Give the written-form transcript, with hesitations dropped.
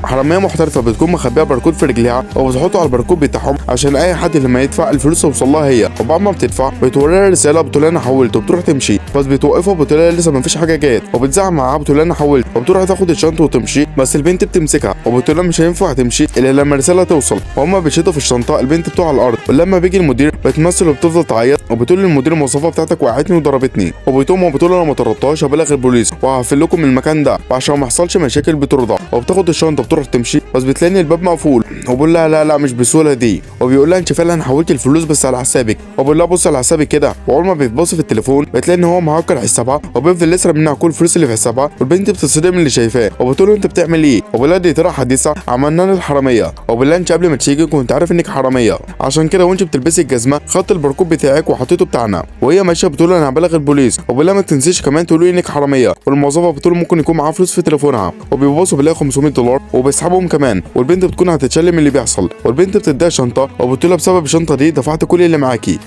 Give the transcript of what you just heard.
حرامية محترفه بتكون مخبيه باركود في رجليها وبتحطه على الباركود بتاعهم عشان اي حد لما يدفع الفلوس توصل لها هي. وبعد ما بتدفع بتوريها رسالة بتقول لها انا حولت، وبتروح تمشي، بس بتوقفها وبتقول لها لسه ما فيش حاجة جت، وبتزعق معاها بتقول لها انا حولت، وبتروح تاخد الشنطة وتمشي، بس البنت بتمسكها وبتقول لها مش هينفع تمشي الا لما الرسالة توصل. وهما بيشدوا في الشنطة البنت بتقع على الارض، ولما بيجي المدير بتمثل وبتفضل تعيط وبتقول للمدير الموظفة بتاعتك وقعتني وضربتني، وبتقوم وبتقول انا ما طردتهاش هبلغ البوليس وهقفل لكم المكان ده، وعشان ما يحصلش مشاكل بترضى وبتاخد الشنطة بتروح تمشي، بس بتلاقي الباب مقفول، وبقول لها لا لا مش بالسهولة دي، وبيقول لها انت فعلا حولت الفلوس بس على حسابك، وبقول لها بص على حسابك كده. واول ما بتبص في التليفون بتلاقي ان هو مهكر حسابها وبيفضل يسرق منها كل الفلوس اللي في حسابها، والبنت بتتصدم من اللي شايفاه وبتقول له انت بتعمل ايه، وبقول لها دي طريقه حديثه عملناها للحراميه، وبقول لها انت قبل ما تيجي كنت عارف انك حرامية، عشان كده وانت بتلبسي الجزمة خدت الباركود بتاعك وحطيته بتاعنا. وهي ماشية بتقول انا هبلغ البوليس، وبقول لها ما تنسيش كمان تقولي انك حرامية. والموظفه بتقول ممكن يكون معاها فلوس في تليفونها، وبيبصوا بيلاقي $500 وبيسحبهم كمان، والبنت بتكون هتتشل من اللي بيحصل، والبنت بتديها شنطه وبتقول لها بسبب الشنطة دي دفعت كل اللي معاكي.